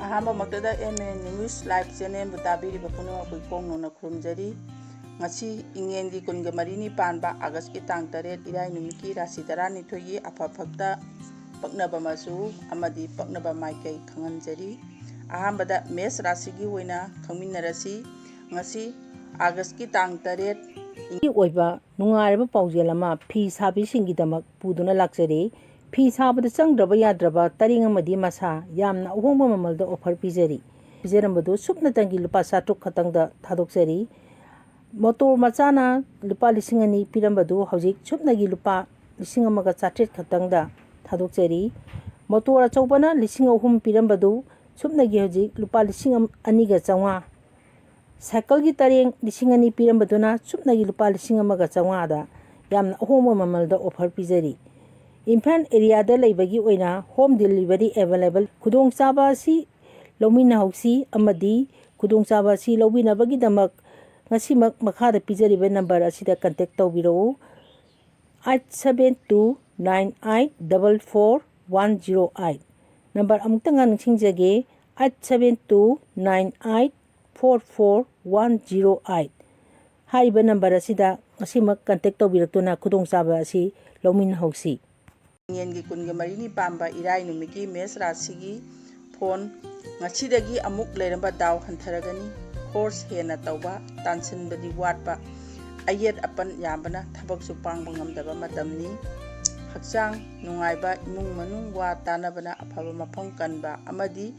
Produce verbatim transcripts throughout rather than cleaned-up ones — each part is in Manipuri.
ꯑꯍꯥꯟꯕꯃꯛꯇꯗ M N News Live Channelꯕꯨ ꯇꯥꯕꯤꯔꯤꯕ ꯄꯨꯝꯅꯃꯛꯄꯨ ꯏꯀꯣꯡ ꯅꯧꯅ ꯈꯨꯔꯨꯝꯖꯔꯤ꯫ ꯉꯁꯤ ꯏꯉꯦꯟꯒꯤ ꯀꯨꯟꯒ ꯃꯔꯤꯅꯤ ꯄꯥꯟꯕ ꯑꯥꯒꯁꯀꯤ ꯇꯥꯡ ꯇꯔꯦꯠ, ꯏꯔꯥꯏ ꯅꯨꯃꯤꯠꯀꯤ ꯔꯥꯁꯤ ꯇꯔꯥꯅꯤꯊꯣꯏꯒꯤ ꯑꯐ ꯐꯠꯇ, ꯄꯛꯅꯕ ꯃꯆꯨ ꯑꯃꯗꯤ ꯄꯛꯅꯕ ꯃꯥꯏꯀꯩ ꯈꯪꯍꯟꯖꯔꯤ꯫ ꯑꯍꯥꯟꯕꯗ ꯃꯦꯁ ꯔꯥꯁꯤꯒꯤ ꯑꯣꯏꯅ ꯈꯪꯃꯤꯟꯅꯔꯁꯤ꯫ ꯉꯁꯤ ꯑꯥꯒꯁꯀꯤ ꯇꯥꯡ ꯇꯔꯦꯠ, ꯑꯣꯏꯕ ꯅꯨꯡꯉꯥꯏꯔꯕ ꯄꯥꯎꯖꯦꯜ ꯑꯃ ꯐꯤ ꯁꯥꯕꯤꯁꯤꯡꯒꯤꯗꯃꯛ ꯄꯨꯗꯨꯅ ꯂꯥꯛꯆꯔꯤ꯫ ꯐꯤ ꯁꯥꯕꯗ ꯆꯪꯗ꯭ꯔꯕ ꯌꯥꯗ꯭ꯔꯕ ꯇꯔꯦꯡ ꯑꯃꯗꯤ ꯃꯁꯥ ꯌꯥꯝꯅ ꯑꯍꯣꯡꯕ ꯃꯃꯜꯗ offer ꯄꯤꯖꯔꯤ꯫ ꯄꯤꯖꯔꯝꯕꯗꯨ ꯁꯨꯞꯅꯇꯪꯒꯤ ꯂꯨꯄꯥ ꯆꯥꯇ꯭ꯔꯨꯛ ꯈꯛꯇꯪꯗ ꯊꯥꯗꯣꯛꯆꯔꯤ꯫ ꯃꯣꯇꯣꯔ ꯃꯆꯥꯅ ꯂꯨꯄꯥ ꯂꯤꯁꯤꯡ ꯑꯅꯤ ꯄꯤꯔꯝꯕꯗꯨ ꯍꯧꯖꯤꯛ ꯁꯨꯞꯅꯒꯤ ꯂꯨꯄꯥ ꯂꯤꯁꯤꯡ ꯑꯃꯒ ꯆꯥꯇ꯭ꯔꯦꯠ ꯈꯛꯇꯪꯗ ꯊꯥꯗꯣꯛꯆꯔꯤ꯫ ꯃꯣꯇꯣꯔ ꯑꯆꯧꯕꯅ ꯂꯤꯁꯤꯡ ꯑꯍꯨꯝ ꯄꯤꯔꯝꯕꯗꯨ ꯁꯨꯞꯅꯒꯤ ꯍꯧꯖꯤꯛ ꯂꯨꯄꯥ ꯂꯤꯁꯤꯡ ꯑꯅꯤꯒ ꯆꯥꯝꯃꯉꯥ꯫ ꯁꯥꯏꯀꯜꯒꯤ ꯇꯔꯦꯡ ꯂꯤꯁꯤꯡ ꯑꯅꯤ ꯄꯤꯔꯝꯕꯗꯨꯅ ꯁꯨꯞꯅꯒꯤ ꯂꯨꯄꯥ ꯂꯤꯁꯤꯡ ꯑꯃꯒ ꯆꯥꯝꯃꯉꯥꯗ ꯌꯥꯝꯅ ꯑꯍꯣꯡꯕ ꯃꯃꯜꯗ offer ꯄꯤꯖꯔꯤ꯫ ꯏꯝꯐꯥꯜ areaꯗ ꯂꯩꯕꯒꯤ ꯑꯣꯏꯅ home delivery available꯫ ꯈꯨꯗꯣꯡꯆꯥꯕ ꯑꯁꯤ ꯂꯧꯃꯤꯟꯅꯍꯧꯁꯤ ꯑꯃꯗꯤ ꯈꯨꯗꯣꯡꯆꯥꯕ ꯑꯁꯤ ꯂꯧꯕꯤꯅꯕꯒꯤꯗꯃꯛ ꯉꯁꯤꯃꯛ ꯃꯈꯥꯗ ꯄꯤꯖꯔꯤꯕ number ꯑꯁꯤꯗ contact ꯇꯧꯕꯤꯔꯛꯎ꯫ Eight seven two nine eight double four one zero eight꯫ Number ꯑꯃꯨꯛꯇꯪꯒ ꯅꯤꯡꯁꯤꯡꯖꯒꯦ, eight seven two nine eight four four one zero eight꯫ ꯍꯥꯏꯔꯤꯕ number ꯑꯁꯤꯗ ꯉꯁꯤꯃꯛ contact ꯇꯧꯕꯤꯔꯛꯇꯨꯅ ꯈꯨꯗꯣꯡꯆꯥꯕ ꯑꯁꯤ ꯂꯧꯃꯤꯟꯅꯍꯧꯁꯤ꯫ ꯏꯉꯦꯟꯒꯤ ꯀꯨꯟꯒ ꯃꯔꯤꯅꯤ ꯄꯥꯟꯕ ꯏꯔꯥꯏ ꯅꯨꯃꯤꯠꯀꯤ ꯃꯦꯁ ꯔꯥꯁꯤꯒꯤ ꯐꯣꯟ ꯉꯁꯤꯗꯒꯤ ꯑꯃꯨꯛ ꯂꯩꯔꯝꯕ ꯗꯥꯎ ꯍꯟꯊꯔꯒꯅꯤ꯫ ꯈꯣꯔꯁ ꯍꯦꯟꯅ ꯇꯧꯕ, ꯇꯥꯟꯁꯤꯟꯕꯗꯤ ꯋꯥꯠꯄ, ꯑꯌꯦꯠ ꯑꯄꯟ ꯌꯥꯝꯕꯅ ꯊꯕꯛꯁꯨ ꯄꯥꯡꯕ ꯉꯝꯗꯕ ꯃꯇꯝꯅꯤ꯫ ꯍꯛꯆꯥꯡ ꯅꯨꯡꯉꯥꯏꯕ, ꯏꯃꯨꯡ ꯃꯅꯨꯡ ꯋꯥ ꯇꯥꯅꯕꯅ ꯑꯐꯕ ꯃꯐꯝ ꯀꯟꯕ ꯑꯃꯗꯤ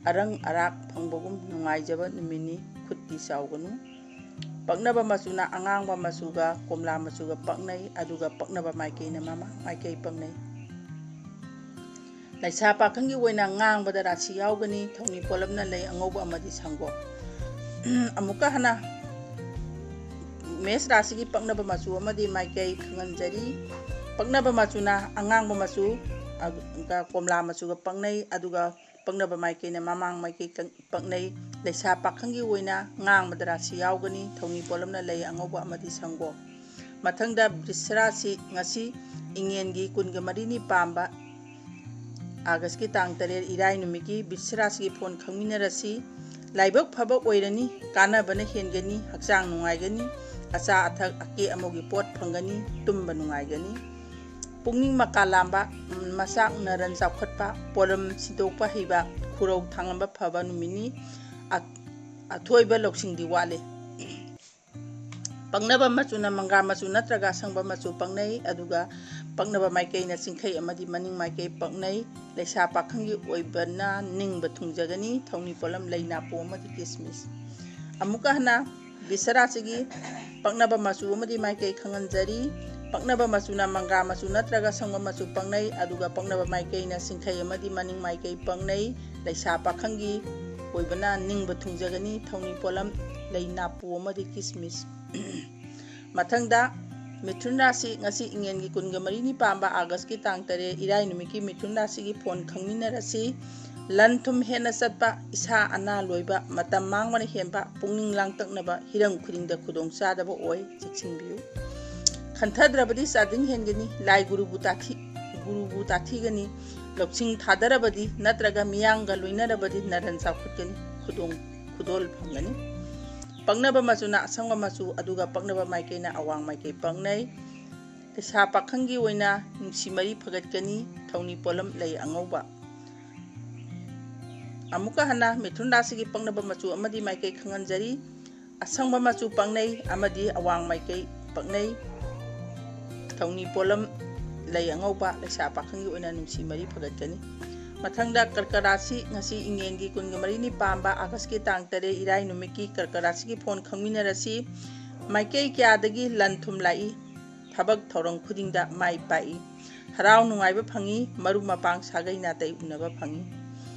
ꯑꯔꯪ ꯑꯔꯥꯛ ꯐꯪꯕꯒꯨꯝ ꯅꯨꯡꯉꯥꯏꯖꯕ ꯅꯨꯃꯤꯠꯅꯤ꯫ ꯈꯨꯠꯇꯤ ꯆꯥꯎꯒꯅꯨ꯫ ꯄꯛꯅꯕ ꯃꯆꯨꯅ ꯑꯉꯥꯡꯕ ꯃꯆꯨꯒ ꯀꯣꯝꯂꯥ ꯃꯆꯨꯒ ꯄꯛꯅꯩ, ꯑꯗꯨꯒ ꯄꯛꯅꯕ ꯃꯥꯏꯀꯩꯅ ꯃꯃꯥꯡ ꯃꯥꯏꯀꯩ ꯄꯛꯅꯩ꯫ ꯂꯩꯁꯥ ꯄꯥꯈꯪꯒꯤ ꯑꯣꯏꯅ ꯉꯥꯡꯕꯗ ꯔꯥꯁꯤ ꯌꯥꯎꯒꯅꯤ, ꯊꯧꯅꯤ ꯄꯣꯠꯂꯝꯅ ꯂꯩ ꯑꯉꯧꯕ ꯑꯃꯗꯤ ꯁꯪꯒꯣꯝ꯫ ꯑꯃꯨꯛꯀ ꯍꯟꯅ ꯃꯦꯁ ꯔꯥꯁꯤꯒꯤ ꯄꯛꯅꯕ ꯃꯆꯨ ꯑꯃꯗꯤ ꯃꯥꯏꯀꯩ ꯈꯪꯍꯟꯖꯔꯤ꯫ ꯄꯛꯅꯕ ꯃꯆꯨꯅ ꯑꯉꯥꯡꯕ ꯃꯆꯨ, ꯑꯗꯨꯒ ꯀꯣꯝꯂꯥ ꯃꯆꯨꯒ ꯄꯛꯅꯩ, ꯑꯗꯨꯒ ꯄꯛꯅꯕ ꯃꯥꯏꯀꯩꯅ ꯃꯃꯥꯡ ꯃꯥꯏꯀꯩ ꯀꯪ-, ꯄꯛꯅꯩ꯫ ꯂꯩꯁꯥ ꯄꯥꯈꯪꯒꯤ ꯑꯣꯏꯅ ꯉꯥꯡꯕꯗ ꯔꯥꯁꯤ ꯌꯥꯎꯒꯅꯤ, ꯊꯧꯅꯤ ꯄꯣꯠꯂꯝꯅ ꯂꯩ ꯑꯉꯧꯕ ꯑꯃꯗꯤ ꯁꯪꯒꯣꯝ꯫ ꯃꯊꯪꯗ ꯕ꯭ꯔꯤꯁ ꯔꯥꯁꯤ, ꯉꯁꯤ ꯏꯉꯦꯟꯒꯤ ꯀꯨꯟꯒ ꯃꯔꯤꯅꯤ ꯄꯥꯟꯕ ꯑꯥꯒꯁꯀꯤ ꯇꯥꯡ ꯇꯔꯦꯠ, ꯏꯔꯥꯏ ꯅꯨꯃꯤꯠꯀꯤ ꯕꯤꯁ꯭ꯔꯥꯁꯤꯒꯤ ꯐꯣꯟ ꯈꯪꯃꯤꯟꯅꯔꯁꯤ꯫ ꯂꯥꯏꯕꯛ ꯐꯕ ꯑꯣꯏꯔꯅꯤ, ꯀꯥꯟꯅꯕꯅ ꯍꯦꯟꯒꯅꯤ, ꯍꯛꯆꯥꯡ ꯅꯨꯡꯉꯥꯏꯒꯅꯤ, ꯑꯆꯥ ꯑꯊꯛ ꯑꯀꯦ ꯑꯃꯧꯒꯤ ꯄꯣꯠ ꯐꯪꯒꯅꯤ, ꯇꯨꯝꯕ ꯅꯨꯡꯉꯥꯏꯒꯅꯤ꯫ ꯄꯨꯛꯅꯤꯡ ꯃꯀꯥ ꯂꯥꯝꯕ, ꯃꯆꯥꯛ ꯅꯔꯟ ꯆꯥꯎꯈꯠꯄ, ꯄꯣꯂꯝ ꯁꯤꯟꯗꯣꯛꯄ ꯍꯩꯕ, ꯈꯨꯔꯧ ꯊꯥꯡꯂꯝꯕ ꯐꯕ ꯅꯨꯃꯤꯠꯅꯤ꯫ ꯑ-, ꯑꯊꯣꯏꯕ ꯂꯧꯁꯤꯡꯗꯤ ꯋꯥꯠꯂꯤ꯫ ꯄꯛꯅꯕ ꯃꯆꯨꯅ ꯃꯪꯒ꯭ꯔꯥ ꯃꯆꯨ ꯅꯠꯇ꯭ꯔꯒ ꯑꯁꯪꯕ ꯃꯆꯨ ꯄꯛꯅꯩ, ꯑꯗꯨꯒ ꯄꯛꯅꯕ ꯃꯥꯏꯀꯩꯅ ꯆꯤꯡꯈꯩ ꯑꯃꯗꯤ ꯃꯅꯤꯡ ꯃꯥꯏꯀꯩ ꯄꯛꯅꯩ꯫ ꯂꯩꯁꯥ ꯄꯥꯈꯪꯒꯤ ꯑꯣꯏꯕꯅ ꯅꯤꯡꯕ ꯊꯨꯡꯖꯒꯅꯤ, ꯊꯧꯅꯤ ꯄꯣꯠꯂꯝ ꯂꯩ ꯅꯥꯄꯨ ꯑꯃꯗꯤ ꯀꯤꯁꯃꯤꯁ꯫ ꯑꯃꯨꯛꯀ ꯍꯟꯅ ꯕꯤꯁꯔꯥꯁꯤꯒꯤ ꯄꯛꯅꯕ ꯃꯆꯨ ꯑꯃꯗꯤ ꯃꯥꯏꯀꯩ ꯈꯪꯍꯟꯖꯔꯤ꯫ ꯄꯛꯅꯕ ꯃꯆꯨꯅ ꯃꯪꯒ꯭ꯔꯥ ꯃꯆꯨ ꯅꯠꯇ꯭ꯔꯒ ꯑꯁꯪꯕ ꯃꯆꯨ ꯄꯛꯅꯩ, ꯑꯗꯨꯒ ꯄꯛꯅꯕ ꯃꯥꯏꯀꯩꯅ ꯆꯤꯡꯈꯩ ꯑꯃꯗꯤ ꯃꯅꯤꯡ ꯃꯥꯏꯀꯩ ꯄꯛꯅꯩ꯫ ꯂꯩꯁꯥ ꯄꯥꯈꯪꯒꯤ ꯑꯣꯏꯕꯅ ꯅꯤꯡꯕ ꯊꯨꯡꯖꯒꯅꯤ, ꯊꯧꯅꯤ ꯄꯣꯠꯂꯝ ꯂꯩ ꯅꯥꯄꯨ ꯑꯃꯗꯤ ꯀꯤꯁꯃꯤꯁ꯫ ꯃꯊꯪꯗ ꯃꯤꯊꯨꯟ ꯔꯥꯁꯤ, ꯉꯁꯤ ꯏꯉꯦꯟꯒꯤ ꯀꯨꯟꯒ ꯃꯔꯤꯅꯤ ꯄꯥꯟꯕ ꯑꯥꯒꯁꯀꯤ ꯇꯥꯡ ꯇꯔꯦꯠ, ꯏꯔꯥꯏ ꯅꯨꯃꯤꯠꯀꯤ ꯃꯤꯊꯨꯟ ꯔꯥꯁꯤꯒꯤ ꯐꯣꯟ ꯈꯪꯃꯤꯟꯅꯔꯁꯤ꯫ ꯂꯟ ꯊꯨꯝ ꯍꯦꯟꯅ ꯆꯠꯄ, ꯏꯁꯥ ꯑꯅꯥ ꯂꯣꯏꯕ, ꯃꯇꯝ ꯃꯥꯡꯕꯅ ꯍꯦꯟꯕ, ꯄꯨꯛꯅꯤꯡ ꯂꯥꯡꯇꯛꯅꯕ, ꯍꯤꯔꯝ ꯈꯨꯗꯤꯡꯗ ꯈꯨꯗꯣꯡ ꯆꯥꯗꯕ ꯑꯣꯏ, ꯆꯦꯛꯁꯤꯟꯕꯤꯌꯨ꯫ ꯈꯟꯊꯗ꯭ꯔꯕꯗꯤ ꯆꯥꯗꯤꯡ ꯍꯦꯟꯒꯅꯤ, ꯂꯥꯏ ꯒꯨꯔꯨꯕꯨ ꯇꯥꯊꯤ-, ꯒꯨꯔꯨꯕꯨ ꯇꯥꯊꯤꯒꯅꯤ, ꯂꯧꯁꯤꯡ ꯊꯥꯗꯔꯕꯗꯤ ꯅꯠꯇ꯭ꯔꯒ ꯃꯤꯌꯥꯝꯒ ꯂꯣꯏꯅꯔꯕꯗꯤ ꯅꯔꯟ ꯆꯥꯎꯈꯠꯀꯅꯤ, ꯈꯨꯗꯣꯡ ꯈꯨꯗꯣꯜ ꯐꯪꯒꯅꯤ꯫ ꯄꯛꯅꯕ ꯃꯆꯨꯅ ꯑꯁꯪꯕ ꯃꯆꯨ, ꯑꯗꯨꯒ ꯄꯛꯅꯕ ꯃꯥꯏꯀꯩꯅ ꯑꯋꯥꯡ ꯃꯥꯏꯀꯩ ꯄꯛꯅꯩ꯫ ꯂꯩꯁꯥ ꯄꯥꯈꯪꯒꯤ ꯑꯣꯏꯅ ꯅꯨꯡꯁꯤ ꯃꯔꯤ ꯐꯒꯠꯀꯅꯤ, ꯊꯧꯅꯤ ꯄꯣꯠꯂꯝ ꯂꯩ ꯑꯉꯧꯕ꯫ ꯑꯃꯨꯛꯀ ꯍꯟꯅ ꯃꯤꯊꯨꯟ ꯔꯥꯁꯤꯒꯤ ꯄꯛꯅꯕ ꯃꯆꯨ ꯑꯃꯗꯤ ꯃꯥꯏꯀꯩ ꯈꯪꯍꯟꯖꯔꯤ꯫ ꯑꯁꯪꯕ ꯃꯆꯨ ꯄꯛꯅꯩ ꯑꯃꯗꯤ ꯑꯋꯥꯡ ꯃꯥꯏꯀꯩ ꯄꯛꯅꯩ꯫ ꯊꯧꯅꯤ ꯄꯣꯠꯂꯝ ꯂꯩ ꯑꯉꯧꯕ, ꯂꯩꯁꯥ ꯄꯥꯈꯪꯒꯤ ꯑꯣꯏꯅ ꯅꯨꯡꯁꯤ ꯃꯔꯤ ꯐꯒꯠꯀꯅꯤ꯫ ꯃꯊꯪꯗ ꯀꯔꯀ ꯔꯥꯁꯤ, ꯉꯁꯤ ꯏꯉꯦꯟꯒꯤ ꯀꯨꯟꯒ ꯃꯔꯤꯅꯤ ꯄꯥꯟꯕ ꯑꯥꯒꯁꯀꯤ ꯇꯥꯡ ꯇꯔꯦꯠ, ꯏꯔꯥꯏ ꯅꯨꯃꯤꯠꯀꯤ ꯀꯔꯀ ꯔꯥꯁꯤꯒꯤ ꯐꯣꯟ ꯈꯪꯃꯤꯟꯅꯔꯁꯤ꯫ ꯃꯥꯏꯀꯩ ꯀꯌꯥꯗꯒꯤ ꯂꯟ ꯊꯨꯝ ꯂꯥꯛꯏ, ꯊꯕꯛ ꯊꯧꯔꯝ ꯈꯨꯗꯤꯡꯗ ꯃꯥꯏ ꯄꯥꯛꯏ, ꯍꯔꯥꯎ ꯅꯨꯡꯉꯥꯏꯕ ꯐꯪꯏ, ꯃꯔꯨꯞ ꯃꯄꯥꯡ ꯁꯥꯒꯩ ꯅꯥꯇꯩ ꯎꯅꯕ ꯐꯪꯏ꯫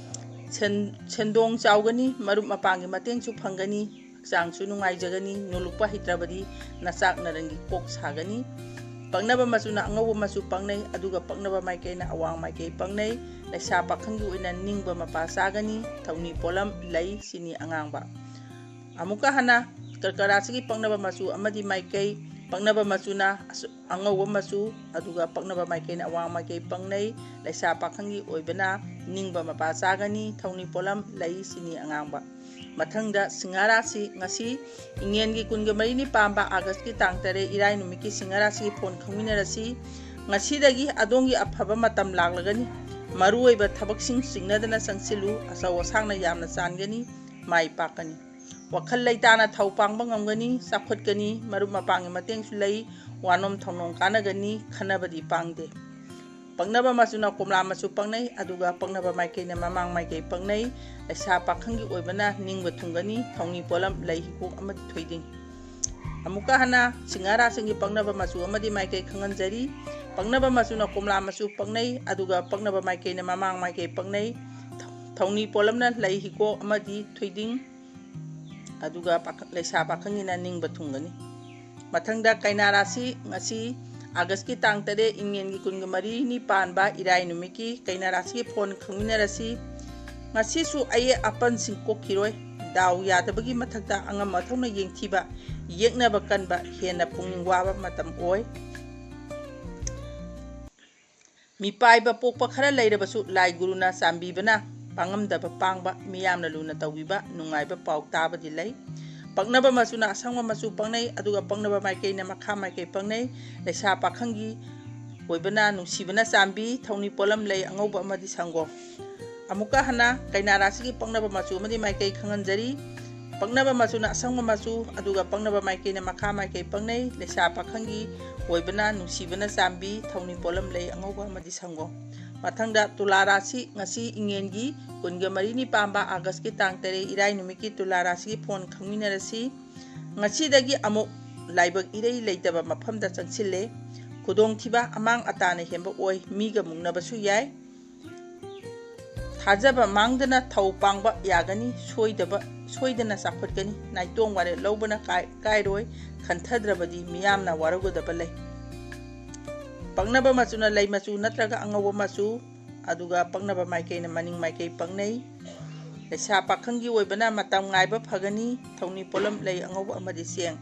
ꯁꯦꯟ-, ꯁꯦꯟꯗꯣꯡ ꯆꯥꯎꯒꯅꯤ, ꯃꯔꯨꯞ ꯃꯄꯥꯡꯒꯤ ꯃꯇꯦꯡꯁꯨ ꯐꯪꯒꯅꯤ, ꯍꯛꯆꯥꯡꯁꯨ ꯅꯨꯡꯉꯥꯏꯖꯒꯅꯤ, ꯅꯣꯂꯨꯛꯄ ꯍꯩꯇ꯭ꯔꯕꯗꯤ ꯅꯆꯥꯛ ꯅꯔꯟꯒꯤ ꯀꯣꯛ ꯁꯥꯒꯅꯤ꯫ ꯄꯛꯅꯕ ꯃꯆꯨꯅ ꯑꯉꯧꯕ ꯃꯆꯨ ꯄꯛꯅꯩ, ꯑꯗꯨꯒ ꯄꯛꯅꯕ ꯃꯥꯏꯀꯩꯅ ꯑꯋꯥꯡ ꯃꯥꯏꯀꯩ ꯄꯛꯅꯩ꯫ ꯂꯩꯁꯥ ꯄꯥꯈꯪꯒꯤ ꯑꯣꯏꯅ ꯅꯤꯡꯕ ꯃꯄꯥ ꯆꯥꯒꯅꯤ, ꯊꯧꯅꯤ ꯄꯣꯠꯂꯝ ꯂꯩ, ꯆꯤꯅꯤ ꯑꯉꯥꯡꯕ꯫ ꯑꯃꯨꯛꯀ ꯍꯟꯅ ꯀꯔꯀ ꯔꯥꯁꯤꯒꯤ ꯄꯛꯅꯕ ꯃꯆꯨ ꯑꯃꯗꯤ ꯃꯥꯏꯀꯩ ꯄꯛꯅꯕ ꯃꯆꯨꯅ ꯑꯁ-, ꯑꯉꯧꯕ ꯃꯆꯨ, ꯑꯗꯨꯒ ꯄꯛꯅꯕ ꯃꯥꯏꯀꯩꯅ ꯑꯋꯥꯡ ꯃꯥꯏꯀꯩ ꯄꯪꯅꯩ꯫ ꯂꯩꯁꯥ ꯄꯥꯈꯪꯒꯤ ꯑꯣꯏꯕꯅ ꯅꯤꯡꯕ ꯃꯄꯥ ꯆꯥꯒꯅꯤ, ꯊꯧꯅꯤ ꯄꯣꯠꯂꯝ ꯂꯩ, ꯆꯤꯅꯤ ꯑꯉꯥꯡꯕ꯫ ꯃꯊꯪꯗ ꯁꯤꯡꯍ ꯔꯥꯁꯤ, ꯉꯁꯤ ꯏꯉꯦꯟꯒꯤ ꯀꯨꯟꯒ ꯃꯔꯤꯅꯤ ꯄꯥꯟꯕ ꯑꯥꯒꯁꯀꯤ ꯇꯥꯡ ꯇꯔꯦꯠ ꯏꯔꯥꯏ ꯅꯨꯃꯤꯠꯀꯤ ꯁꯤꯡꯍ ꯔꯥꯁꯤꯒꯤ ꯐꯣꯟ ꯈꯪꯃꯤꯟꯅꯔꯁꯤ꯫ ꯉꯁꯤꯗꯒꯤ ꯑꯗꯣꯝꯒꯤ ꯑꯐꯕ ꯃꯇꯝ ꯂꯥꯛꯂꯒꯅꯤ꯫ ꯃꯔꯨꯑꯣꯏꯕ ꯊꯕꯛꯁꯤꯡ ꯆꯤꯡꯅꯗꯅ ꯆꯪꯁꯤꯜꯂꯨ, ꯑꯆꯧ ꯑꯁꯥꯡꯅ ꯌꯥꯝꯅ ꯆꯥꯟꯒꯅꯤ, ꯃꯥꯏ ꯄꯥꯛꯀꯅꯤ꯫ ꯋꯥꯈꯜ ꯂꯩꯇꯥꯅ ꯊꯧ ꯄꯥꯡꯕ ꯉꯝꯒꯅꯤ, ꯆꯥꯎꯈꯠꯀꯅꯤ, ꯃꯔꯨꯞ ꯃꯄꯥꯡꯒꯤ ꯃꯇꯦꯡꯁꯨ ꯂꯩ, ꯋꯥꯅꯣꯝ ꯊꯧꯅꯣꯝ ꯀꯥꯟꯅꯒꯅꯤ, ꯈꯟꯅꯕꯗꯤ ꯄꯥꯡꯗꯦ꯫ ꯄꯛꯅꯕ ꯃꯆꯨꯅ ꯀꯣꯝꯂꯥ ꯃꯆꯨ ꯄꯛꯅꯩ, ꯑꯗꯨꯒ ꯄꯛꯅꯕ ꯃꯥꯏꯀꯩꯅ ꯃꯃꯥꯡ ꯃꯥꯏꯀꯩ ꯄꯛꯅꯩ꯫ ꯂꯩꯁꯥ ꯄꯥꯈꯪꯒꯤ ꯑꯣꯏꯕꯅ ꯅꯤꯡꯕ ꯊꯨꯡꯒꯅꯤ, ꯊꯧꯅꯤ ꯄꯣꯠꯂꯝ ꯂꯩ, ꯍꯤꯒꯣꯛ ꯑꯃꯗꯤ ꯊꯣꯏꯗꯤꯡ꯫ ꯑꯃꯨꯛꯀ ꯍꯟꯅ ꯁꯤꯡꯍ ꯔꯥꯁꯤꯒꯤ ꯄꯛꯅꯕ ꯃꯆꯨ ꯑꯃꯗꯤ ꯃꯥꯏꯀꯩ ꯈꯪꯍꯟꯖꯔꯤ꯫ ꯄꯛꯅꯕ ꯃꯆꯨꯅ ꯀꯣꯝꯂꯥ ꯃꯆꯨ ꯄꯛꯅꯩ, ꯑꯗꯨꯒ ꯄꯛꯅꯕ ꯃꯥꯏꯀꯩꯅ ꯃꯃꯥꯡ ꯃꯥꯏꯀꯩ ꯄꯛꯅꯩ꯫ ꯊꯧꯅꯤ ꯄꯣꯠꯂꯝꯅ ꯂꯩ, ꯍꯤꯒꯣꯛ ꯑꯃꯗꯤ ꯊꯣꯏꯗꯤꯡ, ꯑꯗꯨꯒ ꯄꯥꯈ-, ꯂꯩꯁꯥ ꯄꯥꯈꯪꯒꯤꯅ ꯅꯤꯡꯕ ꯊꯨꯡꯒꯅꯤ꯫ ꯃꯊꯪꯗ ꯀꯩꯅꯥ ꯔꯥꯁꯤ, ꯉꯁꯤ ꯑꯥꯒꯁꯀꯤ ꯇꯥꯡ ꯇꯔꯦꯠ, ꯏꯪꯉꯦꯟꯒꯤ ꯀꯨꯟꯒ ꯃꯔꯤꯅꯤ ꯄꯥꯟꯕ ꯏꯔꯥꯏ ꯅꯨꯃꯤꯠꯀꯤ ꯀꯩꯅꯥ ꯔꯥꯁꯤꯒꯤ ꯐꯣꯟ ꯈꯪꯃꯤꯟꯅꯔꯁꯤ꯫ ꯉꯁꯤꯁꯨ ꯑꯌꯦꯛ ꯑꯄꯟꯁꯤꯡ ꯀꯣꯛꯈꯤꯔꯣꯏ꯫ ꯗꯥꯎ ꯌꯥꯗꯕꯒꯤ ꯃꯊꯛꯇ ꯑꯉꯝ ꯑꯊꯧꯅ ꯌꯦꯡꯊꯤꯕ, ꯌꯦꯛꯅꯕ ꯀꯟꯕ, ꯍꯦꯟꯅ ꯄꯨꯛꯅꯤꯡ ꯋꯥꯕ ꯃꯇꯝ ꯑꯣꯏ꯫ ꯃꯤꯄꯥꯏꯕ ꯄꯣꯛꯄ ꯈꯔ ꯂꯩꯔꯕꯁꯨ ꯂꯥꯏ ꯒꯨꯔꯨꯅ ꯆꯥꯟꯕꯤꯕꯅ ꯄꯥꯡꯉꯝꯗꯕ ꯄꯥꯡꯕ, ꯃꯤꯌꯥꯝꯅ ꯂꯨꯅ ꯇꯧꯕꯤꯕ, ꯅꯨꯡꯉꯥꯏꯕ ꯄꯥꯎ ꯇꯥꯕꯗꯤ ꯂꯩ꯫ ꯄꯛꯅꯕ ꯃꯆꯨꯅ ꯑꯁꯪꯕ ꯃꯆꯨ ꯄꯛꯅꯩ, ꯑꯗꯨꯒ ꯄꯛꯅꯕ ꯃꯥꯏꯀꯩꯅ ꯃꯈꯥ ꯃꯥꯏꯀꯩ ꯄꯛꯅꯩ꯫ ꯂꯩꯁꯥ ꯄꯥꯈꯪꯒꯤ ꯑꯣꯏꯕꯅ ꯅꯨꯡꯁꯤꯕꯅ ꯆꯥꯟꯕꯤ, ꯊꯧꯅꯤ ꯄꯣꯠꯂꯝ ꯂꯩ, ꯑꯉꯧꯕ ꯑꯃꯗꯤ ꯁꯪꯒꯣꯝ꯫ ꯑꯃꯨꯛꯀ ꯍꯟꯅ ꯀꯩꯅꯥ ꯔꯥꯁꯤꯒꯤ ꯄꯛꯅꯕ ꯃꯆꯨ ꯑꯃꯗꯤ ꯃꯥꯏꯀꯩ ꯈꯪꯍꯟꯖꯔꯤ꯫ ꯄꯛꯅꯕ ꯃꯆꯨꯅ ꯑꯁꯪꯕ ꯃꯆꯨ, ꯑꯗꯨꯒ ꯄꯛꯅꯕ ꯃꯥꯏꯀꯩꯅ ꯃꯈꯥ ꯃꯥꯏꯀꯩ ꯄꯛꯅꯩ꯫ ꯂꯩꯁꯥ ꯄꯥꯈꯪꯒꯤ ꯑꯣꯏꯕꯅ ꯅꯨꯡꯁꯤꯕꯅ ꯆꯥꯟꯕꯤ, ꯊꯧꯅꯤ ꯄꯣꯠꯂꯝ ꯂꯩ, ꯑꯉꯧꯕ ꯑꯃꯗꯤ ꯁꯪꯒꯣꯝ꯫ ꯃꯊꯪꯗ ꯇꯨꯂꯥ ꯔꯥꯁꯤ, ꯉꯁꯤ ꯏꯉꯦꯟꯒꯤ ꯀꯨꯟꯒ ꯃꯔꯤꯅꯤ ꯄꯥꯟꯕ ꯑꯥꯒꯁꯀꯤ ꯇꯥꯡ ꯇꯔꯦꯠ ꯏꯔꯥꯏ ꯅꯨꯃꯤꯠꯀꯤ ꯇꯨꯂꯥ ꯔꯥꯁꯤꯒꯤ ꯐꯣꯟ ꯈꯪꯃꯤꯟꯅꯔꯁꯤ꯫ ꯉꯁꯤꯗꯒꯤ ꯑꯃꯨꯛ ꯂꯥꯏꯕꯛ ꯏꯔꯩ ꯂꯩꯇꯕ ꯃꯐꯝꯗ ꯆꯪꯁꯤꯜꯂꯦ꯫ ꯈꯨꯗꯣꯡꯊꯤꯕ ꯑꯃꯥꯡ ꯑꯇꯥꯅ ꯍꯦꯟꯕ ꯑꯣꯏ, ꯃꯤꯒ ꯃꯨꯛꯅꯕꯁꯨ ꯌꯥꯏ꯫ ꯊꯥꯖꯕ ꯃꯥꯡꯗꯅ ꯊꯧ ꯄꯥꯡꯕ ꯌꯥꯒꯅꯤ, ꯁꯣꯏꯗꯕ, ꯁꯣꯏꯗꯅ ꯆꯥꯎꯈꯠꯀꯅꯤ꯫ ꯅꯥꯏꯇꯣꯝ ꯋꯥꯔꯦꯞ ꯂꯧꯕꯅ ꯀꯥꯏ-, ꯀꯥꯏꯔꯣꯏ, ꯈꯟꯊꯗ꯭ꯔꯕꯗꯤ ꯃꯤꯌꯥꯝꯅ ꯋꯥꯔꯧꯒꯗꯕ ꯂꯩ꯫ ꯄꯛꯅꯕ ꯃꯆꯨꯅ ꯂꯩ ꯃꯆꯨ ꯅꯠꯇ꯭ꯔꯒ ꯑꯉꯧꯕ ꯃꯆꯨ, ꯑꯗꯨꯒ ꯄꯛꯅꯕ ꯃꯥꯏꯀꯩꯅ ꯃꯅꯤꯡ ꯃꯥꯏꯀꯩ ꯄꯛꯅꯩ꯫ ꯂꯩꯁꯥ ꯄꯥꯈꯪꯒꯤ ꯑꯣꯏꯕꯅ ꯃꯇꯝ ꯉꯥꯏꯕ ꯐꯒꯅꯤ, ꯊꯧꯅꯤ ꯄꯣꯠꯂꯝ ꯂꯩ ꯑꯉꯧꯕ ꯑꯃꯗꯤ ꯆꯦꯡ꯫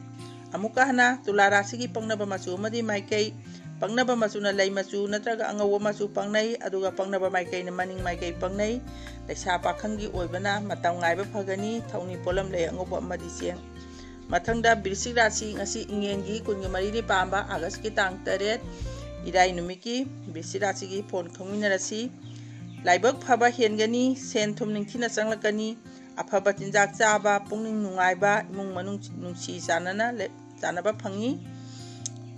ꯑꯃꯨꯛꯀ ꯍꯟꯅ ꯇꯨꯂꯥ ꯔꯥꯁꯤꯒꯤ ꯄꯛꯅꯕ ꯃꯆꯨ ꯑꯃꯗꯤ ꯃꯥꯏꯀꯩ, ꯄꯛꯅꯕ ꯃꯆꯨꯅ ꯂꯩ ꯃꯆꯨ ꯅꯠꯇ꯭ꯔꯒ ꯑꯉꯧꯕ ꯃꯆꯨ ꯄꯛꯅꯩ, ꯑꯗꯨꯒ ꯄꯛꯅꯕ ꯃꯥꯏꯀꯩꯅ ꯃꯅꯤꯡ ꯃꯥꯏꯀꯩ ꯄꯛꯅꯩ꯫ ꯂꯩꯁꯥ ꯄꯥꯈꯪꯒꯤ ꯑꯣꯏꯕꯅ ꯃꯇꯝ ꯉꯥꯏꯕ ꯐꯒꯅꯤ, ꯊꯧꯅꯤ ꯄꯣꯠꯂꯝ ꯂꯩ ꯑꯉꯧꯕ ꯑꯃꯗꯤ ꯆꯦꯡ꯫ ꯃꯊꯪꯗ ꯕꯤꯔꯁꯤꯛ ꯔꯥꯁꯤ, ꯉꯁꯤ ꯏꯉꯦꯟꯒꯤ ꯀꯨꯟꯒ ꯃꯔꯤꯅꯤ ꯄꯥꯟꯕ ꯑꯥꯒꯁꯀꯤ ꯇꯥꯡ ꯇꯔꯦꯠ, ꯏꯔꯥꯏ ꯅꯨꯃꯤꯠꯀꯤ ꯕꯤꯔꯁꯤꯛ ꯔꯥꯁꯤꯒꯤ ꯐꯣꯟ ꯈꯪꯃꯤꯟꯅꯔꯁꯤ꯫ ꯂꯥꯏꯕꯛ ꯐꯕ ꯍꯦꯟꯒꯅꯤ, ꯁꯦꯟ ꯊꯨꯝ ꯅꯤꯡꯊꯤꯅ ꯆꯪꯂꯛꯀꯅꯤ, ꯑꯐꯕ ꯆꯤꯟꯖꯥꯛ ꯆꯥꯕ, ꯄꯨꯛꯅꯤꯡ ꯅꯨꯡꯉꯥꯏꯕ, ꯏꯃꯨꯡ ꯃꯅꯨꯡ ꯅꯨꯡꯁꯤ ꯆꯥꯟꯅꯅ ꯂꯦ-, ꯆꯥꯟꯅꯕ ꯐꯪꯏ꯫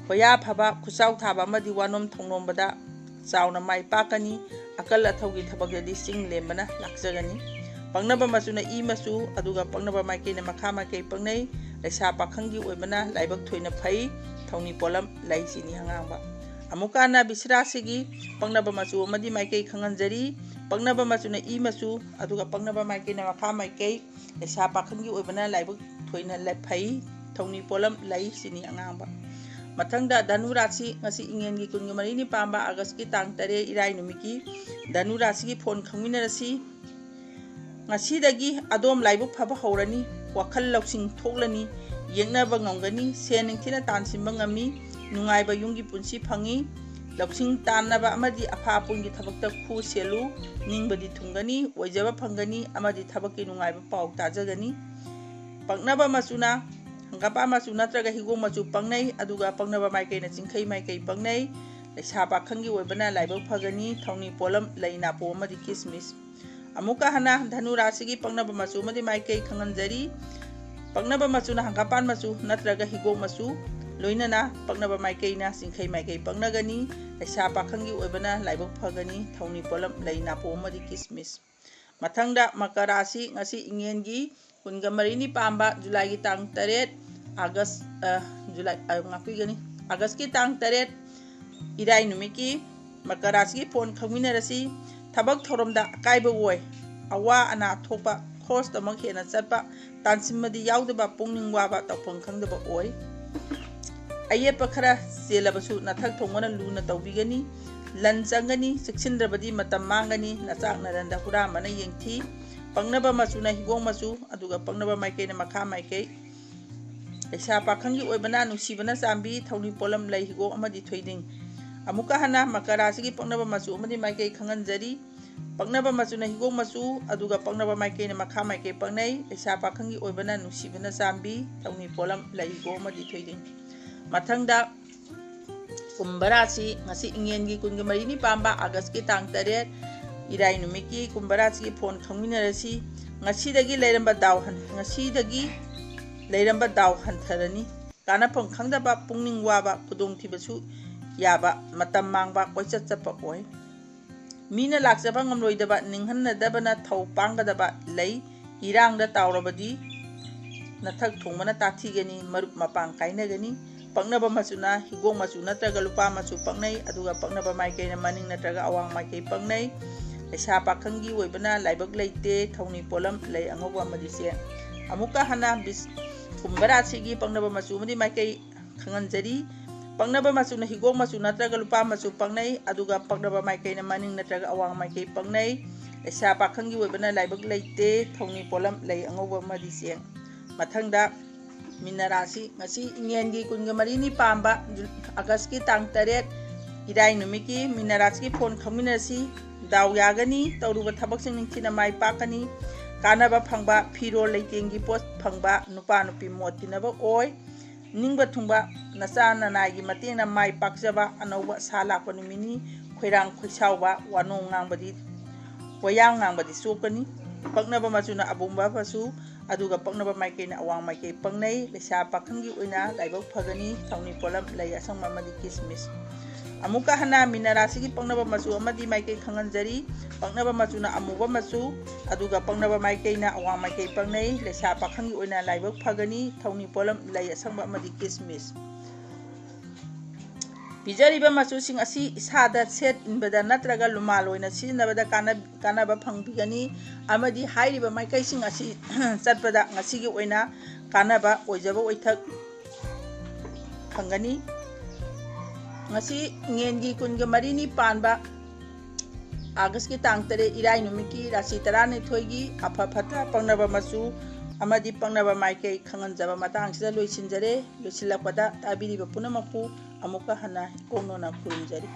ꯍꯣꯌꯥ ꯐꯕ, ꯈꯨꯠꯆꯥꯎ ꯊꯥꯕ ꯑꯃꯗꯤ ꯋꯥꯅꯣꯝ ꯊꯧꯅꯣꯝꯕꯗ ꯆꯥꯎꯅ ꯃꯥꯏ ꯄꯥꯛꯀꯅꯤ꯫ ꯑꯀꯜ ꯑꯊꯧꯒꯤ ꯊꯕꯛꯇꯗꯤ ꯆꯤꯡ ꯂꯦꯝꯕꯅ ꯂꯥꯛꯆꯒꯅꯤ꯫ ꯄꯛꯅꯕ ꯃꯆꯨꯅ ꯏ ꯃꯆꯨ, ꯑꯗꯨꯒ ꯄꯛꯅꯕ ꯃꯥꯏꯀꯩꯅ ꯃꯈꯥ ꯃꯥꯏꯀꯩ ꯄꯛꯅꯩ꯫ ꯂꯩꯁꯥ ꯄꯥꯈꯪꯒꯤ ꯑꯣꯏꯕꯅ ꯂꯥꯏꯕꯛ ꯊꯣꯏꯅ ꯐꯩ꯫ ꯊꯧꯅꯤ ꯄꯣꯠꯂꯝ ꯂꯩ ꯆꯤꯅꯤ ꯑꯉꯥꯡꯕ꯫ ꯑꯃꯨꯛꯀ ꯍꯟꯅ ꯕꯤꯁ ꯔꯥꯁꯤꯒꯤ ꯄꯛꯅꯕ ꯃꯆꯨ ꯑꯃꯗꯤ ꯃꯥꯏꯀꯩ ꯈꯪꯍꯟꯖꯔꯤ꯫ ꯄꯛꯅꯕ ꯃꯆꯨꯅ ꯏ ꯃꯆꯨ, ꯑꯗꯨꯒ ꯄꯛꯅꯕ ꯃꯥꯏꯀꯩꯅ ꯃꯈꯥ ꯃꯥꯏꯀꯩ꯫ ꯂꯩꯁꯥ ꯄꯥꯈꯪꯒꯤ ꯑꯣꯏꯕꯅ ꯂꯥꯏꯕꯛ ꯊꯣꯏꯅ ꯂ-, ꯐꯩ꯫ ꯊꯧꯅꯤ ꯄꯣꯠꯂꯝ ꯂꯩ ꯆꯤꯅꯤ ꯑꯉꯥꯡꯕ꯫ ꯃꯊꯪꯗ ꯙꯅꯨ ꯔꯥꯁꯤ, ꯉꯁꯤ ꯏꯉꯦꯟꯒꯤ ꯀꯨꯟꯒ ꯃꯔꯤꯅꯤ ꯄꯥꯟꯕ ꯑꯥꯒꯁꯀꯤ ꯇꯥꯡ ꯇꯔꯦꯠ ꯏꯔꯥꯏ ꯅꯨꯃꯤꯠꯀꯤ ꯙꯅꯨ ꯔꯥꯁꯤꯒꯤ ꯐꯣꯟ ꯈꯪꯃꯤꯟꯅꯔꯁꯤ꯫ ꯉꯁꯤꯗꯒꯤ ꯑꯗꯣꯝ ꯂꯥꯏꯕꯛ ꯐꯕ ꯍꯧꯔꯅꯤ, ꯋꯥꯈꯜ ꯂꯧꯁꯤꯡ ꯊꯣꯛꯂꯅꯤ, ꯌꯦꯛꯅꯕ ꯉꯝꯒꯅꯤ, ꯁꯦꯟ ꯅꯤꯡꯊꯤꯅ ꯇꯥꯟꯁꯤꯟꯕ ꯉꯝꯃꯤ, ꯅꯨꯡꯉꯥꯏꯕ ꯌꯨꯝꯒꯤ ꯄꯨꯟꯁꯤ ꯐꯪꯉꯤ꯫ ꯂꯧꯁꯤꯡ ꯇꯥꯟꯅꯕ ꯑꯃꯗꯤ ꯑꯐ ꯑꯄꯨꯟꯒꯤ ꯊꯕꯛꯇ ꯈꯨ ꯁꯦꯜꯂꯨ, ꯅꯤꯡꯕꯗꯤ ꯊꯨꯡꯒꯅꯤ, ꯑꯣꯏꯖꯕ ꯐꯪꯒꯅꯤ ꯑꯃꯗꯤ ꯊꯕꯛꯀꯤ ꯅꯨꯡꯉꯥꯏꯕ ꯄꯥꯎ ꯇꯥꯖꯒꯅꯤ꯫ ꯄꯛꯅꯕ ꯃꯆꯨꯅ ꯍꯪꯒꯥꯝꯄꯥꯟ ꯃꯆꯨ ꯅꯠꯇ꯭ꯔꯒ ꯍꯤꯒꯣꯛ ꯃꯆꯨ ꯄꯛꯅꯩ, ꯑꯗꯨꯒ ꯄꯛꯅꯕ ꯃꯥꯏꯀꯩꯅ ꯆꯤꯡꯈꯩ ꯃꯥꯏꯀꯩ ꯄꯛꯅꯩ꯫ ꯂꯩꯁꯥ ꯄꯥꯈꯪꯒꯤ ꯑꯣꯏꯕꯅ ꯂꯥꯏꯕꯛ ꯐꯒꯅꯤ, ꯊꯧꯅꯤ ꯄꯣꯠꯂꯝ ꯂꯩ ꯅꯥꯄꯣꯝ ꯑꯃꯗꯤ ꯀꯤꯁꯃꯤꯁ꯫ ꯑꯃꯨꯛꯀ ꯍꯟꯅ ꯙꯅꯨ ꯔꯥꯁꯤꯒꯤ ꯄꯛꯅꯕ ꯃꯆꯨ ꯑꯃꯗꯤ ꯃꯥꯏꯀꯩ ꯈꯪꯍꯟꯖꯔꯤ꯫ ꯄꯛꯅꯕ ꯃꯆꯨꯅ ꯍꯪꯒꯥꯝꯄꯥꯟ ꯃꯆꯨ ꯅꯠꯇ꯭ꯔꯒ ꯍꯤꯒꯣꯛ ꯃꯆꯨ, ꯂꯣꯏꯅꯅ ꯄꯛꯅꯕ ꯃꯥꯏꯀꯩꯅ ꯆꯤꯡꯈꯩ ꯃꯥꯏꯀꯩ ꯄꯛꯅꯒꯅꯤ꯫ ꯂꯩꯁꯥ ꯄꯥꯈꯪꯒꯤ ꯑꯣꯏꯕꯅ ꯂꯥꯏꯕꯛ ꯐꯒꯅꯤ, ꯊꯧꯅꯤ ꯄꯣꯠꯂꯝ ꯂꯩ ꯅꯥꯄꯣꯝ ꯑꯃꯗꯤ ꯀꯤꯁꯃꯤꯁ꯫ ꯃꯊꯪꯗ ꯃꯀꯔ ꯔꯥꯁꯤ, ꯉꯁꯤ ꯏꯉꯦꯟꯒꯤ ꯀꯨꯟꯒ ꯃꯔꯤꯅꯤ ꯄꯥꯟꯕ ꯖꯨꯂꯥꯏꯒꯤ ꯇꯥꯡ ꯇꯔꯦꯠ, ꯑꯥꯒꯁ, ꯑ, ꯖꯨꯂꯥꯏ, ꯑ, ꯉꯥꯛꯄꯤꯒꯅꯤ, ꯑꯥꯒꯁꯀꯤ ꯇꯥꯡ ꯇꯔꯦꯠ, ꯏꯔꯥꯏ ꯅꯨꯃꯤꯠꯀꯤ ꯃꯀꯔ ꯔꯥꯁꯤꯒꯤ ꯐꯣꯟ ꯈꯪꯃꯤꯟꯅꯔꯁꯤ꯫ ꯊꯕꯛ ꯊꯧꯔꯝꯗ ꯑꯀꯥꯏꯕ ꯑꯣꯏ꯫ ꯑꯋꯥ ꯑꯅꯥ ꯊꯣꯛꯄ, ꯈꯣꯔꯁꯇꯃꯛ ꯍꯦꯟꯅ ꯆꯠꯄ, ꯇꯥꯟꯁꯤꯟꯕꯗꯤ ꯌꯥꯎꯗꯕ, ꯄꯨꯛꯅꯤꯡ ꯋꯥꯕ, ꯇꯧꯐꯝ ꯈꯪꯗꯕ ꯑꯣꯏ꯫ ꯑꯌꯦꯠꯄ ꯈꯔ ꯆꯦꯜꯂꯕꯁꯨ ꯅꯊꯛ ꯊꯣꯡꯕꯅ ꯂꯨꯅ ꯇꯧꯕꯤꯒꯅꯤ꯫ ꯂꯟ ꯆꯪꯒꯅꯤ, ꯆꯦꯛꯁꯤꯟꯗ꯭ꯔꯕꯗꯤ ꯃꯇꯝ ꯃꯥꯡꯒꯅꯤ꯫ ꯅꯆꯥꯛ ꯅꯔꯟꯗ ꯍꯨꯔꯥꯟꯕꯅ ꯌꯦꯡꯊꯤ꯫ ꯄꯛꯅꯕ ꯃꯆꯨꯅ ꯍꯤꯒꯣꯛ ꯃꯆꯨ, ꯑꯗꯨꯒ ꯄꯛꯅꯕ ꯃꯥꯏꯀꯩꯅ ꯃꯈꯥ ꯃꯥꯏꯀꯩ꯫ ꯂꯩꯁꯥ ꯄꯥꯈꯪꯒꯤ ꯑꯣꯏꯕꯅ ꯅꯨꯡꯁꯤꯕꯅ ꯆꯥꯝꯕꯤ, ꯊꯧꯅꯤ ꯄꯣꯂꯝ, ꯂꯩ, ꯍꯤꯒꯣꯛ ꯑꯃꯗꯤ ꯊꯣꯏꯗꯤꯡ꯫ ꯑꯃꯨꯛꯀ ꯍꯟꯅ ꯃꯀꯔꯥ ꯔꯥꯁꯤꯒꯤ ꯄꯛꯅꯕ ꯃꯆꯨ ꯑꯃꯗꯤ ꯃꯥꯏꯀꯩ ꯈꯪꯍꯟꯖꯔꯤ꯫ ꯄꯛꯅꯕ ꯃꯆꯨꯅ ꯍꯤꯒꯣꯛ ꯃꯆꯨ, ꯑꯗꯨꯒ ꯄꯛꯅꯕ ꯃꯥꯏꯀꯩꯅ ꯃꯈꯥ ꯃꯥꯏꯀꯩ ꯄꯛꯅꯩ꯫ ꯂꯩꯁꯥ ꯄꯥꯈꯪꯒꯤ ꯑꯣꯏꯕꯅ ꯅꯨꯡꯁꯤꯕꯅ ꯆꯥꯝꯕꯤ, ꯊꯧꯅꯤ ꯄꯣꯂꯝ, ꯂꯩ, ꯍꯤꯒꯣꯛ ꯑꯃꯗꯤ ꯊꯣꯏꯗꯤꯡ꯫ ꯃꯊꯪꯗ ꯀꯨꯝꯚ ꯔꯥꯁꯤ, ꯉꯁꯤ ꯏꯉꯦꯟꯒꯤ ꯀꯨꯟꯒ ꯃꯔꯤꯅꯤ ꯄꯥꯟꯕ ꯑꯥꯒꯁꯀꯤ ꯇꯥꯡ ꯇꯔꯦꯠ, ꯏꯔꯥꯏ ꯅꯨꯃꯤꯠꯀꯤ ꯀꯨꯝꯚ ꯔꯥꯁꯤꯒꯤ ꯐꯣꯟ ꯈꯪꯃꯤꯟꯅꯔꯁꯤ꯫ ꯉꯁꯤꯗꯒꯤ ꯂꯩꯔꯝꯕ ꯗꯥꯎ ꯍꯟ-, ꯉꯁꯤꯗꯒꯤ ꯂꯩꯔꯝꯕ ꯗꯥꯎ ꯍꯟꯊꯔꯅꯤ꯫ ꯀꯥꯟꯅꯐꯝ ꯈꯪꯗꯕ, ꯄꯨꯛꯅꯤꯡ ꯋꯥꯕ, ꯈꯨꯗꯣꯡꯊꯤꯕꯁꯨ ꯌꯥꯕ, ꯃꯇꯝ ꯃꯥꯡꯕ, ꯀꯣꯏꯆꯠ ꯆꯠꯄ ꯑꯣꯏ꯫ ꯃꯤꯅ ꯂꯥꯛꯆꯕ ꯉꯝꯂꯣꯏꯗꯕ, ꯅꯤꯡꯍꯟꯅꯗꯕꯅ ꯊꯧ ꯄꯥꯡꯒꯗꯕ ꯂꯩ꯫ ꯏꯔꯥꯡꯗ ꯇꯥꯎꯔꯕꯗꯤ ꯅꯊꯛ ꯊꯣꯡꯕꯅ ꯇꯥꯊꯤꯒꯅꯤ, ꯃꯔꯨꯞ ꯃꯄꯥꯡ ꯀꯥꯏꯅꯒꯅꯤ꯫ ꯄꯛꯅꯕ ꯃꯆꯨꯅ ꯍꯤꯒꯣꯛ ꯃꯆꯨ ꯅꯠꯇ꯭ꯔꯒ ꯂꯨꯄꯥ ꯃꯆꯨ ꯄꯛꯅꯩ, ꯑꯗꯨꯒ ꯄꯛꯅꯕ ꯃꯥꯏꯀꯩꯅ ꯃꯅꯤꯡ ꯅꯠꯇ꯭ꯔꯒ ꯑꯋꯥꯡ ꯃꯥꯏꯀꯩ ꯄꯛꯅꯩ꯫ ꯂꯩꯁꯥ ꯄꯥꯈꯪꯒꯤ ꯑꯣꯏꯕꯅ ꯂꯥꯏꯕꯛ ꯂꯩꯇꯦ, ꯊꯧꯅꯤ ꯄꯣꯂꯝ, ꯂꯩ ꯑꯉꯧꯕ ꯑꯃꯗꯤ ꯆꯦꯡ꯫ ꯑꯃꯨꯛꯀ ꯍꯟꯅ ꯕꯤꯁ-, ꯀꯨꯝꯚ ꯔꯥꯁꯤꯒꯤ ꯄꯛꯅꯕ ꯃꯆꯨ ꯑꯃꯗꯤ ꯃꯥꯏꯀꯩ ꯈꯪꯍꯟꯖꯔꯤ꯫ ꯄꯛꯅꯕ ꯃꯆꯨꯅ ꯍꯤꯒꯣꯛ ꯃꯆꯨ ꯅꯠꯇ꯭ꯔꯒ ꯂꯨꯄꯥ ꯃꯆꯨ ꯄꯛꯅꯩ, ꯑꯗꯨꯒ ꯄꯛꯅꯕ ꯃꯥꯏꯀꯩꯅ ꯃꯅꯤꯡ ꯅꯠꯇ꯭ꯔꯒ ꯑꯋꯥꯡ ꯃꯥꯏꯀꯩ ꯄꯛꯅꯩ꯫ ꯂꯩꯁꯥ ꯄꯥꯈꯪꯒꯤ ꯑꯣꯏꯕꯅ ꯂꯥꯏꯕꯛ ꯂꯩꯇꯦ, ꯊꯧꯅꯤ ꯄꯣꯂꯝ, ꯂꯩ ꯑꯉꯧꯕ ꯑꯃꯗꯤ ꯆꯦꯡ꯫ ꯃꯊꯪꯗ ꯃꯤꯅ ꯔꯥꯁꯤ, ꯉꯁꯤ ꯏꯉꯦꯟꯒꯤ ꯀꯨꯟꯒ ꯃꯔꯤꯅꯤ ꯄꯥꯟꯕ, ꯖꯨ-, ꯑꯥꯒꯁꯀꯤ ꯇꯥꯡ ꯇꯔꯦꯠ, ꯏꯔꯥꯏ ꯅꯨꯃꯤꯠꯀꯤ ꯃꯤꯅ ꯔꯥꯁꯤꯒꯤ ꯐꯣꯟ ꯈꯪꯃꯤꯟꯅꯁꯤ꯫ ꯗꯥꯎ ꯌꯥꯒꯅꯤ, ꯇꯧꯔꯨꯕ ꯊꯕꯛꯁꯤꯡ ꯅꯤꯡꯊꯤꯅ ꯃꯥꯏ ꯄꯥꯛꯀꯅꯤ, ꯀꯥꯟꯅꯕ ꯐꯪꯕ, ꯐꯤꯔꯣꯜ ꯂꯩꯇꯦꯡꯒꯤ ꯄꯣꯠ ꯐꯪꯕ, ꯅꯨꯄꯥ ꯅꯨꯄꯤ ꯃꯣꯠ ꯇꯤꯟꯅꯕ ꯑꯣꯏ꯫ ꯅꯤꯡꯕ ꯊꯨꯡꯕ ꯅꯆꯥ ꯅꯅꯥꯏꯒꯤ ꯃꯇꯦꯡꯅ ꯃꯥꯏ ꯄꯥꯛꯆꯕ, ꯑꯅꯧꯕ ꯑꯁꯥ ꯂꯥꯛꯄ ꯅꯨꯃꯤꯠꯅꯤ꯫ ꯈꯣꯏꯔꯥꯡ ꯈꯣꯏꯁꯥꯎꯕ, ꯋꯥꯅꯣꯡ ꯉꯥꯡꯕꯗꯤ, ꯋꯥꯌꯥꯝ ꯉꯥꯡꯕꯗꯤ ꯆꯣꯛꯀꯅꯤ꯫ ꯄꯛꯅꯕ ꯃꯆꯨꯅ ꯑꯕꯨꯝꯕ ꯃꯆꯨ, ꯑꯗꯨꯒ ꯄꯛꯅꯕ ꯃꯥꯏꯀꯩꯅ ꯑꯋꯥꯡ ꯃꯥꯏꯀꯩ ꯄꯛꯅꯩ꯫ ꯂꯩꯁꯥ ꯄꯥꯈꯪꯒꯤ ꯑꯣꯏꯅ ꯂꯥꯏꯕꯛ ꯐꯒꯅꯤ, ꯊꯧꯅꯤ ꯄꯣꯂꯝ, ꯂꯩ ꯑꯁꯪꯕ ꯑꯃꯗꯤ ꯀꯤꯁꯃꯤꯁ꯫ ꯑꯃꯨꯛꯀ ꯍꯟꯅ ꯃꯤꯅ ꯔꯥꯁꯤꯒꯤ ꯄꯛꯅꯕ ꯃꯆꯨ ꯑꯃꯗꯤ ꯃꯥꯏꯀꯩ ꯈꯪꯍꯟꯖꯔꯤ꯫ ꯄꯛꯅꯕ ꯃꯆꯨꯅ ꯑꯃꯨꯕ ꯃꯆꯨ, ꯑꯗꯨꯒ ꯄꯛꯅꯕ ꯃꯥꯏꯀꯩꯅ ꯑꯋꯥꯡ ꯃꯥꯏꯀꯩ ꯄꯛꯅꯩ꯫ ꯂꯩꯁꯥ ꯄꯥꯈꯪꯒꯤ ꯑꯣꯏꯅ ꯂꯥꯏꯕꯛ ꯐꯒꯅꯤ, ꯊꯧꯅꯤ ꯄꯣꯂꯝ, ꯂꯩ ꯑꯁꯪꯕ ꯑꯃꯗꯤ ꯀꯤꯁꯃꯤꯁ꯫ ꯄꯤꯖꯔꯤꯕ ꯃꯆꯨꯁꯤꯡ ꯑꯁꯤ ꯏꯁꯥꯗ ꯁꯦꯠ ꯏꯟꯕꯗ ꯅꯠꯇ꯭ꯔꯒ ꯂꯨꯃꯥꯜ ꯑꯣꯏꯅ ꯁꯤꯖꯤꯟꯅꯕꯗ ꯀꯥꯟꯅ-, ꯀꯥꯟꯅꯕ ꯐꯪꯕꯤꯒꯅꯤ ꯑꯃꯗꯤ ꯍꯥꯏꯔꯤꯕ ꯃꯥꯏꯀꯩꯁꯤꯡ ꯑꯁꯤ ꯆꯠꯄꯗ ꯉꯁꯤꯒꯤ ꯑꯣꯏꯅ ꯀꯥꯟꯅꯕ ꯑꯣꯏꯖꯕ ꯑꯣꯏꯊꯛ ꯐꯪꯒꯅꯤ꯫ ꯉꯁꯤ ꯏꯉꯦꯟꯒꯤ ꯀꯨꯟꯒ ꯃꯔꯤꯅꯤ ꯄꯥꯟꯕ ꯑꯥꯒꯁꯀꯤ ꯇꯥꯡ ꯇꯔꯦꯠ, ꯏꯔꯥꯏ ꯅꯨꯃꯤꯠꯀꯤ ꯔꯥꯁꯤ ꯇꯔꯥꯅꯤꯊꯣꯏꯒꯤ ꯑꯐ ꯐꯠꯇ ꯄꯛꯅꯕ ꯃꯆꯨ ꯑꯃꯗꯤ ꯄꯛꯅꯕ ꯃꯥꯏꯀꯩ ꯈꯪꯍꯟꯖꯕ ꯃꯇꯥꯡꯁꯤꯗ ꯂꯣꯏꯁꯤꯟꯖꯔꯦ꯫ ꯂꯣꯏꯁꯤꯜꯂꯛꯄꯗ ꯇꯥꯕꯤꯔꯤꯕ ꯄꯨꯝꯅꯃꯛꯄꯨ ꯑꯃꯨꯛꯀ ꯍꯟꯅ ꯏꯀꯣꯛꯅꯣꯅ ꯈꯨꯔꯨꯝꯖꯔꯤ꯫